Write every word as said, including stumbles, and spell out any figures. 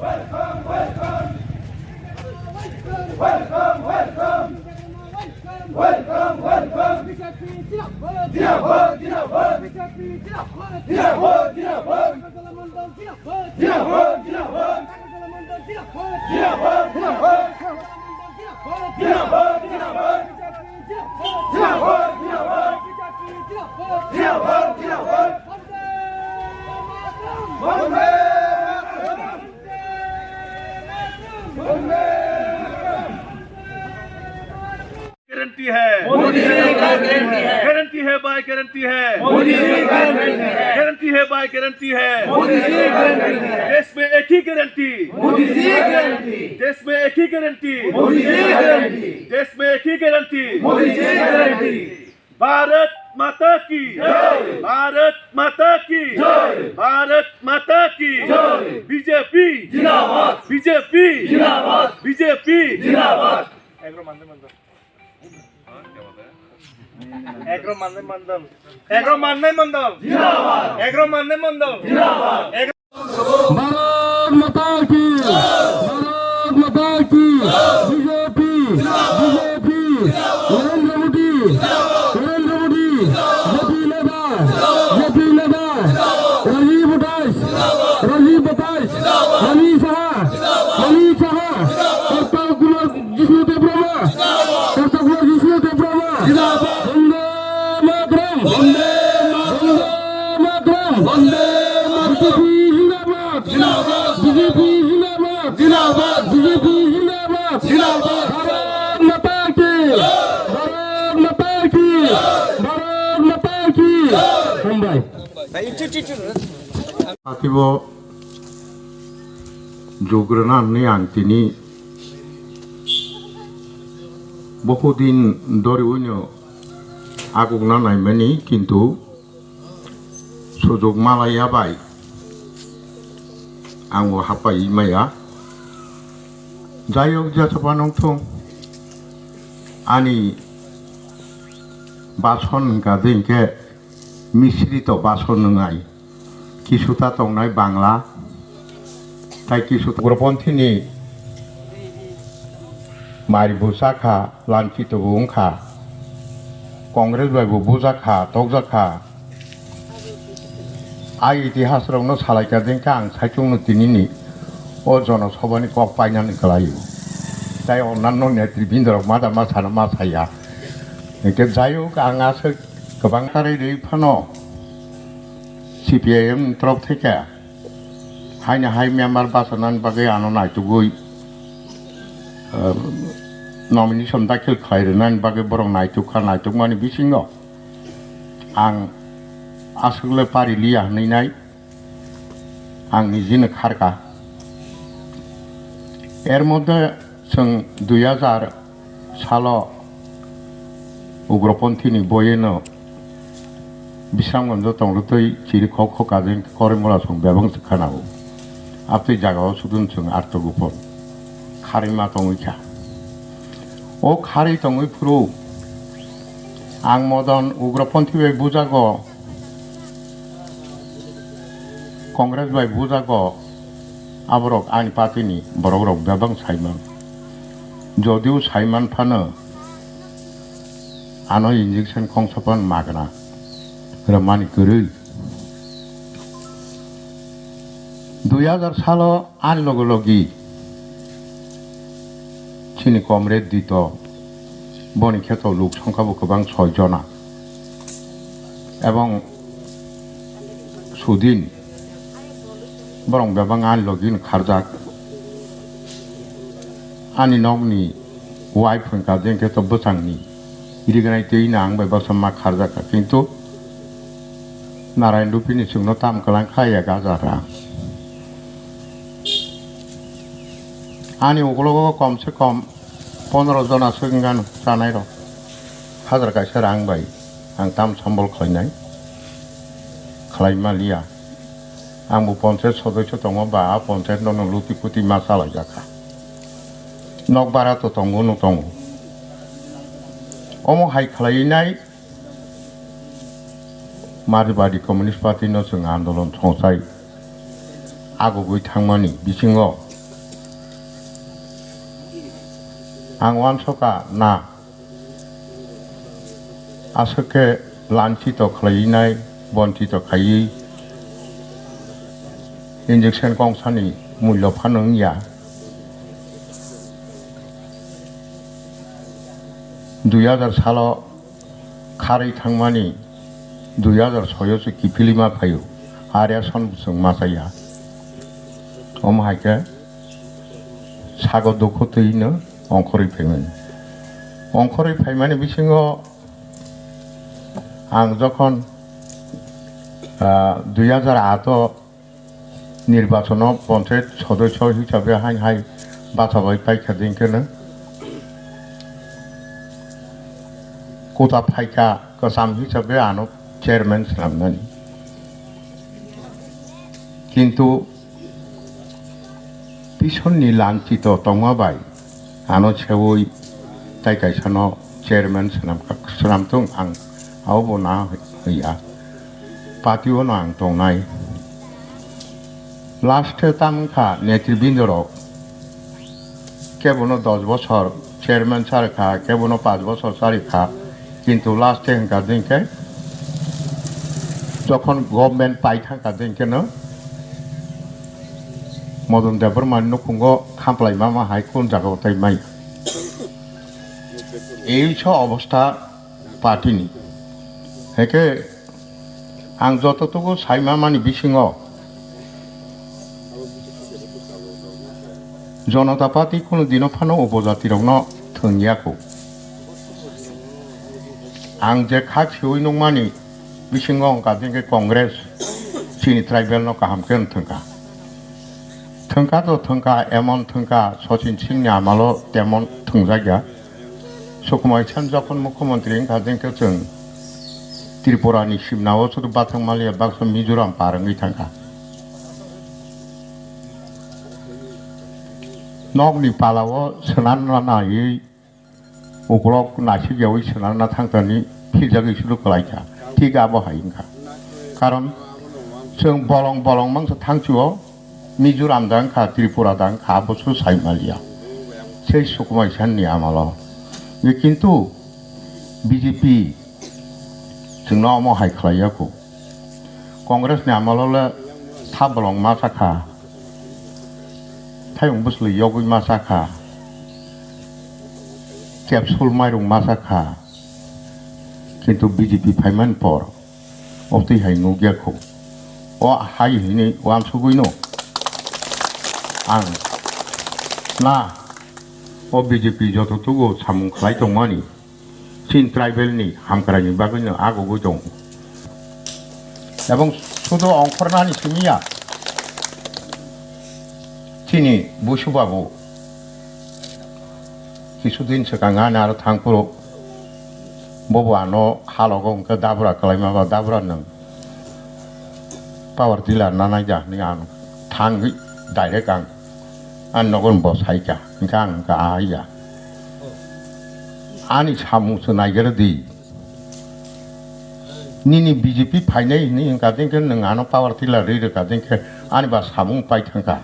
Welcome, welcome. Welcome, welcome. Welcome, welcome. B J P zindabad. Zindabad, zindabad. B J P zindabad. Zindabad, zindabad. Agartala mandal zindabad. Zindabad, zindabad. Agartala mandal zindabad. Zindabad, zindabad. Agartala mandal zindabad. Zindabad, zindabad. B J P zindabad. Zindabad, zindabad. B J P zindabad. Zindabad, zindabad. Vande Mataram. Vande Mataram. Guarantee है। मोदी जी का गारंटी है। गारंटी है भाई, गारंटी है। मोदी जी का गारंटी है। गारंटी है भाई, गारंटी है। मोदी जी का गारंटी है। देश में एक ही गारंटी। मोदी जी की गारंटी। देश में एक ही गारंटी। मोदी जी की गारंटी। देश में एक ही गारंटी। मोदी जी की गारंटी। भारत माता की जय। भारत माता की जय। भारत माता की जय। बीजेपी जिंदाबाद। बीजेपी जिंदाबाद। बीजेपी जिंदाबाद। एग्रो मान्ने मण्डल। एग्रो मान्ने मण्डल। एग्रो मान्ने मण्डल। जिंदाबाद। एग्रो मान्ने मण्डल। जिंदाबाद। एग्रो भारत माता की, भारत माता की, बीजेपी, बीजेपी, नरेंद्र मोदी, नरेंद्र मोदी, जेपी नड्डा, जेपी नड्डा, राजीव बताइश, राजीव बताइश, मनीष साहा, मनीष साहा, कट्टा कुमार जिष्णु देबबर्मा, कट्टा कुमार जिष्णु देबबर्मा, जिंदाबाद। वंदे मातरम। वंदे मातरम। वंदे मातरम। बीजेपी जिंदाबाद। जिंदाबाद। बीजेपी जिंदाबाद। जिंदाबाद। बीजेपी जिंदाबाद। जिंदाबाद। भारत माता की। भारत माता की। भारत माता की। हामबाय। Atibo jugrana hwnwi ang tini bohudin doriwino agukna naimani, kintu sujuk malaiya bai ang o hapai maya. Jai hok, jesa phano wngthung, ani bason hwnkha de hinkhe misrito bason wngnai. Kisuta tongnai Bangla, tai kisuta ugroponthini mari busa kha, lanchito bo wng kha, Congress bai bo buja kha, tokja kha. Ai itihas rokno salai kha, jengkha ang saichungno tinini o jonosabhani kok painani kwlaio. Tai onnanno netribindorok ma da ma sana ma saya. Hinkhe jai hok, ang aswk kwbang tarwi rwi phano C P I M ni torop theke haino hai member bachanani bagwi ano naitugwi, eh, nomination dakhil khlai rwnani bagwi borok naituk kha, naitukmani bisingo ang aswkle pari liya hwnwi nai ang nijino kharkha. Er moddhe chwng dui hajar salo ugroponthini boyeno Bisramganjo tongrwtwi chiri khok khok kajeng koroi mula song bebang se khana o. Abtwi jaga o sudun chwng arto gupon kharwi ma tongwi kha. O kharwi tongwi phuru ang modon ugroponthi bai bujago, Congress bai bujago, aborok ani party ni borok rok bebang saiman. Jodio saiman phano ano injection kongsa phan magna rwmani kwrwi. Dui hajar salo ani logo logi chini comrade Dito, boni kheto luk songkha bo kwbang soi jona. Ebong Sudin, borok bebak ani logi no kharjak. Ani nokni wife hwnkha, jengkhe to bwsangni rignai twi no ang bai baksa ma kharjak kha, kintu Narayan Rupini chwngno tam kwlang kha ya gaja rang. Ani ukologo kom se kom pondro jona swk wngkha chanai rok. Hajar kaisa rang bai ang tam sambol khlainai, khlai maliya. Ang bo ponchayat sodosyo tongo ba a ponchayat no nwng luti puti ma chalaijak kha. Nok bara to tongo, no tongo. Omo hai khlainai Marwari Communist Party no chwng andolon songsai agugwi thangmani bisingo Ang uansukha na, aswk khe lanchito khlaiwi nai, bonchito khaiwi injection kongsani mullo phano wngya. Dui hazar salo kharwi thangmani dui hazar soyo se kiphilwi ma phaio, a ration bo chwng ma chaya. Omo hai khe sago dukhu twi no ongkhorwi phaimani. Ongkhorwi phaimani bisingo ang jokhon, ah, dui hazar aat o nirbachono ponchayat sodosyo hisabe hain hai bachabai paikha din kheno kota phaikha, kwcham hisabe ano chairman swnamnani. Kintu pisonni lanchito tongma bai ano seui tai kaisano chairman swnam, swnamthung ang abobo na hwya. Party-o no ang tongnai. Last-e tamo wngkha netribindorok, kebono dos bosor chairman charikha, kebono panch bosor charikha, kintu last-e hwnkha din khe jokhon government pai thangkha din kheno Modon Debbarmani nukhungo khamplai mama hai kun jagao tai mai. Ei so obostha party-ni. Heke ang jototugo sai mamani bisingo Janata Party kunu dino phano upojatirokno thwngya kho. Ang je khak siui nukmani bisingo wngkha din khe Congress chini tribal no kaham khe thwngkha. Thwngkha to thwngkha, emon thwngkha, Sachin Singh ni amalo temon thwngjakya. Sukumar Sen jokhon mukhyamantri wngkha, din khe chwng Tripura ni simna o sudu bathang maliya baksa Mizoram par wngwi thangkha. Nokni pala o swnamna naiwi ukulok naisik yaui swnamna thangtani philjagwi sudu kwlaikha. Thik abo hai wngkha. Karon chwng bolong bolong mangsa thangchio Mizoram da wngkha, Tripura da wngkha, abo su sai maliya. Sei Sukumar Sen ni amalo. Ye kintu B J P chwngno omo hai khlaiya kho. Congress ni amalo le tha bolong ma chakha, thayung bwswlwi yogwi ma chakha, capsule mairung ma chakha, kintu B J P phaimani por obtwi hai nukya kho. O hai hwnwi uansugwino ang na o B J P joto tugo samung khlai tongmani, chini tribal ni hamkrai ni bagwi no agogwi tongo. Ebong sudo ongkhornani simi ya, chini Busu Babu kisudin swkang ani aro thangphuru bobo ano halogo hwnkhe dabra kwlaima ba dabra nwng power tiller nanai da hwnwi ang thangwi direct ang ani nogon bo saikha, hwnkhe ang hwnkha ahaiya. Ani samung se naigera di. Nini B J P phainai hwnwi hwnkha din khe nwng ano power tiller ri rwkha din khe ani ba samung pai thangkha.